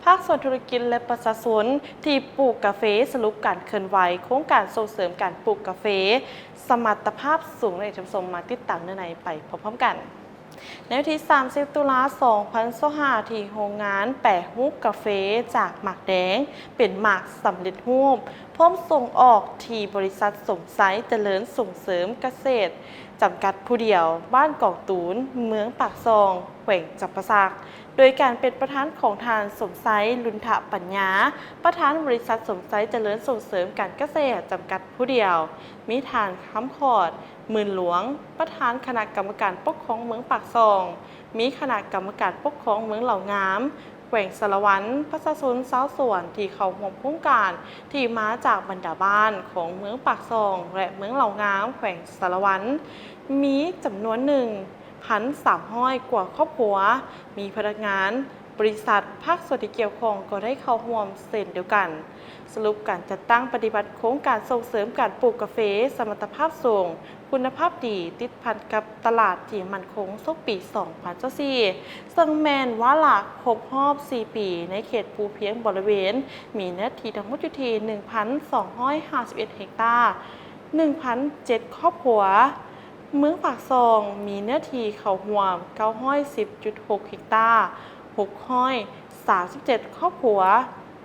ພາກສ່ວນທຸລະກິດ ແລະ ປະຊາຊົນທີ່ປູກກາເຟ ສະຫຼຸບການເຄື່ອນໄຫວໂຄງການສົ່ງເສີມການປູກກາເຟສະມັດຕະພາບສູງ ໃຫ້ທ່ານຜູ້ຊົມມາຕິດຕາມເນື້ອໃນໄປພ້ອມໆກັນ. ໃນວັນທີສາມສິບ ຕຸລາ ສອງພັນຊາວຫ້າ ທີ່ໂຮງງານແປຮູບກາເຟຈາກໝາກແດງເປັນໝາກສຳເລັດຮູບ ພ້ອມສົ່ງອອກທີ່ບໍລິສັດສົມໄຊຈະເລີນສົ່ງເສີມກະເສດ ຈຳກັດຜູ້ດຽວ ບ້ານກອງຕູນ ເມືອງປາກຊ່ອງ ແຂວງຈຳປາສັກ ໂດຍການເປັນປະທານຂອງທ່ານ ສົມໄຊ ລຸນທະປັນຍາ ປະທານບໍລິສັດສົມໄຊຈະເລີນສົ່ງເສີມການກະເສດ ຈຳກັດຜູ້ດຽວ, ມີທ່ານ ຄຳຂອດ ໝື່ນຫຼວງ ປະທານຄະນະກຳມະການປົກຄອງເມືອງປາກຊ່ອງ, ມີຄະນະກຳມະການປົກຄອງເມືອງເຫຼົ່າງາມ ແຂວງສາລະວັນ, ປະຊາຊົນຊາວສວນທີ່ເຂົ້າຮ່ວມໂຄງການ ທີ່ມາຈາກບັນດາບ້ານຂອງເມືອງປາກຊ່ອງ ແລະ ເມືອງເຫຼົ່າງາມ ແຂວງສາລະວັນ ມີຈຳນວນໜຶ່ງພັນສາມຮ້ອຍກວ່າຄອບຄົວ, ມີພະນັກງານ, ບໍລິສັດ, ພາກສ່ວນທີ່ກ່ຽວຂ້ອງກໍໄດ້ເຂົ້າຮ່ວມເຊັ່ນດຽວກັນ. ສະຫຼຸບການຈັດຕັ້ງປະຕິບັດໂຄງການສົ່ງເສີມການປູກກາເຟສະມັດຕະພາບສູງ, ຄຸນນະພາບດີ, ຕິດພັນກັບຕະຫຼາດທີ່ໝັ້ນຄົງ ສົກປີສອງພັນຊາວສີ່ ເຊິ່ງແມ່ນວາລະຄົບຮອບສີ່ປີ ໃນເຂດພູພຽງບໍລິເວນ ມີເນື້ອທີ່ທັງໝົດຢູ່ທີ່ໜຶ່ງພັນສອງຮ້ອຍຫ້າສິບເອັດເຮັກຕາ, ໜຶ່ງພັນເຈັດຄອບຄົວ. ເມືອງປາກຊ່ອງມີເນື້ອທີ່ເຂົ້າຮ່ວມເກົ້າຮ້ອຍສິບຈຸດຫົກເຮັກຕາ, ຫົກຮ້ອຍສາມສິບເຈັດຄອບຄົວ.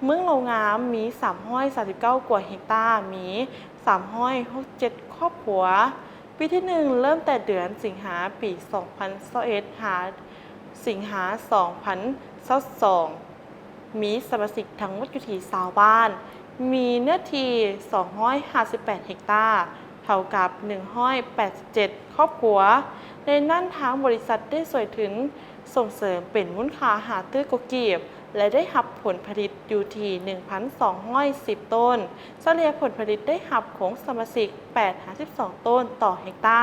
ເມືອງເຫຼົ່າງາມມີສາມຮ້ອຍສາມສິບເກົ້າກວ່າເຮັກຕາ, ມີສາມຮ້ອຍຫົກສິບເຈັດຄອບຄົວ. ປີທີໜຶ່ງ ເລີ່ມແຕ່ເດືອນສິງຫາ ປີສອງພັນຊາວເອັດ ຫາສິງຫາ ສອງພັນຊາວສອງ ມີສະມາຊິກທັງໝົດຢູ່ທີ່ຊາວບ້ານ, ມີເນື້ອທີ່ສອງຮ້ອຍຫ້າສິບແປດເຮັກຕາ, ເທົ່າກັບໜຶ່ງຮ້ອຍແປດສິບເຈັດຄອບຄົວ. ໃນນັ້ນທາງບໍລິສັດໄດ້ຊ່ວຍທຶນ ສົ່ງເສີມເປັນມູນຄ່າຫ້າຕື້ກວ່າກີບ ແລະ ໄດ້ຮັບຜົນຜະລິດຢູ່ທີ່ໜຶ່ງພັນສອງຮ້ອຍສິບໂຕນ, ສະເລ່ຍຜົນຜະລິດໄດ້ຮັບຂອງສະມາຊິກແປດຫາສິບສອງໂຕນຕໍ່ເຮັກຕາ,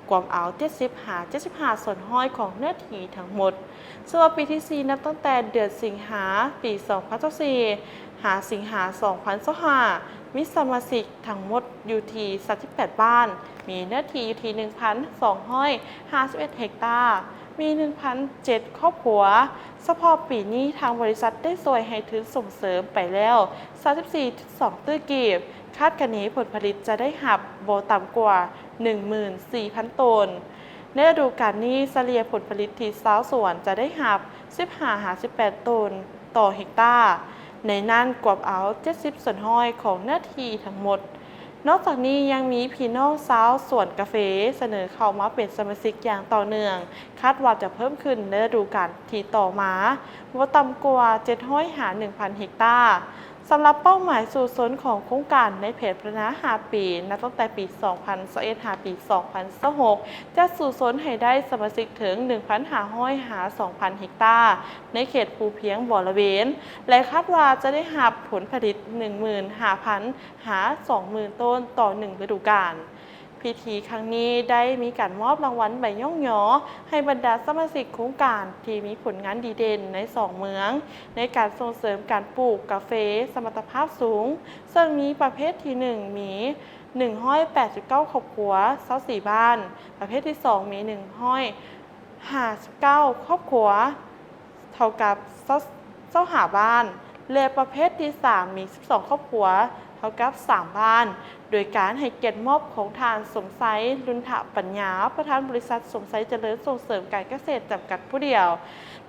ກວມເອົາເຈັດສິບຫາເຈັດສິບຫ້າສ່ວນຮ້ອຍຂອງເນື້ອທີ່ທັງໝົດ. ສຳລັບປີທີສີ່ ນັບຕັ້ງແຕ່ເດືອນສິງຫາ ປີສອງພັນຊາວສີ່ ຫາສິງຫາ ສອງພັນຊາວຫ້າ ມີສະມາຊິກທັງໝົດຢູ່ທີ່ສາມສິບແປດບ້ານ, ມີເນື້ອທີ່ຢູ່ທີ່ໜຶ່ງພັນສອງຮ້ອຍຫ້າສິບເອັດເຮັກຕາ, ມີໜຶ່ງພັນເຈັດຄອບຄົວ. ສະເພາະປີນີ້ ທາງບໍລິສັດໄດ້ຊ່ວຍໃຫ້ທຶນສົ່ງເສີມໄປແລ້ວສາມສິບສີ່ຈຸດສອງຕື້ກີບ, ຄາດຄະເນຜົນຜະລິດຈະໄດ້ຮັບບໍ່ຕ່ຳກວ່າໜຶ່ງໝື່ນສີ່ພັນໂຕນ. ໃນລະດູການນີ້ ສະເລ່ຍຜົນຜະລິດທີ່ຊາວສວນຈະໄດ້ຮັບສິບຫ້າຫາສິບແປດໂຕນຕໍ່ເຮັກຕາ, ໃນນັ້ນກວມເອົາເຈັດສິບສ່ວນຮ້ອຍຂອງເນື້ອທີ່ທັງໝົດ. ນອກຈາກນີ້ຍັງມີພີ່ນ້ອງຊາວສວນກາເຟສະເໜີເຂົ້າມາເປັນສະມາຊິກຢ່າງຕໍ່ເນື່ອງ, ຄາດວ່າຈະເພີ່ມຂຶ້ນໃນລະດູການທີ່ຕໍ່ມາບໍ່ຕ່ຳກວ່າເຈັດຮ້ອຍຫາໜຶ່ງພັນເຮັກຕາ. ສຳລັບເປົ້າໝາຍສູ້ຊົນຂອງໂຄງການໃນແຜນພັດທະນາຫ້າປີ ນັບຕັ້ງແຕ່ປີສອງພັນຊາວເອັດຫາປີສອງພັນຊາວຫົກ ຈະສູ້ຊົນໃຫ້ໄດ້ສະມາຊິກເຖິງໜຶ່ງພັນຫ້າຮ້ອຍຫາສອງພັນເຮັກຕາ ໃນເຂດພູພຽງບໍລະເວນ ແລະ ຄາດວ່າຈະໄດ້ຮັບຜົນຜະລິດໜຶ່ງໝື່ນຫ້າພັນຫາສອງໝື່ນໂຕນຕໍ່ໜຶ່ງລະດູການ. ພິທີຄັ້ງນີ້ໄດ້ມີການມອບລາງວັນໃບຍ້ອງຍໍໃຫ້ບັນດາສະມາຊິກໂຄງການທີ່ມີຜົນງານດີເດັ່ນໃນສອງເມືອງ ໃນການສົ່ງເສີມການປູກກາເຟສະມັດຕະພາບສູງ, ເຊິ່ງມີປະເພດທີໜຶ່ງ ມີໜຶ່ງຮ້ອຍແປດສິບເກົ້າຄອບຄົວ, ຊາວສີ່ບ້ານ, ປະເພດທີສອງ ມີໜຶ່ງຮ້ອຍຫ້າສິບເກົ້າຄອບຄົວ, ເທົ່າກັບຊາວ ຊາວຫ້າບ້ານ ແລະ ປະເພດທີສາມ ມີສິບສອງຄອບຄົວ ເທົ່າກັບສາມບ້ານ, ໂດຍການໃຫ້ກຽດມອບຂອງທ່ານ ສົມໄຊ ລຸນທະປັນຍາ ປະທານບໍລິສັດສົມໄຊຈະເລີນສົ່ງເສີມການກະເສດຈຳກັດຜູ້ດຽວ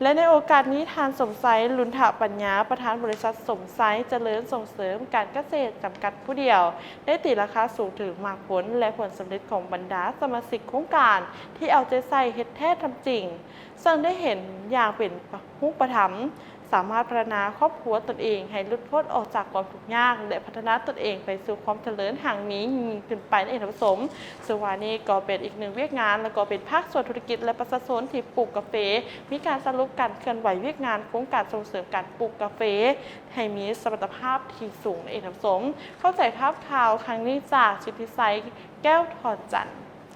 ແລະ ໃນໂອກາດນີ້ ທ່ານ ສົມໄຊ ລຸນທະປັນຍາ ປະທານບໍລິສັດສົມໄຊຈະເລີນສົ່ງເສີມການກະເສດຈຳກັດຜູ້ດຽວ ໄດ້ຕີລາຄາສູງເຖິງໝາກຜົນ ແລະ ຜົນສຳເລັດຂອງບັນດາສະມາຊິກໂຄງການທີ່ເອົາໃຈໃສ່ເຮັດແທ້ທຳຈິງ ເຊິ່ງໄດ້ເຫັນຢ່າງເປັນຮູບປະທຳ, ສາມາດພັດທະນາຄອບຄົວຕົນເອງໃຫ້ຫຼຸດພົ້ນອອກຈາກຄວາມທຸກຍາກ ແລະ ພັດທະນາຕົນເອງໄປສູ່ຄວາມຈະເລີນຮັ່ງມີຍິ່ງຂຶ້ນໄປນັ້ນເອງທ່ານຜູ້ຊົມ. ເຊິ່ງວ່ານີ້ກໍເປັນອີກໜຶ່ງວຽກງານ ແລະ ກໍເປັນພາກສ່ວນທຸລະກິດ ແລະ ປະຊາຊົນທີ່ປູກກາເຟ, ມີການສະຫຼຸບການເຄື່ອນໄຫວວຽກງານໂຄງການສົ່ງເສີມການປູກກາເຟໃຫ້ມີສະມັດຕະພາບທີ່ສູງນັ້ນເອງທ່ານຜູ້ຊົມ. ເຂົ້າໃຈພາບຂ່າວຄັ້ງນີ້ຈາກ ສິດທິໄຊ ແກ້ວທອນຈັນ.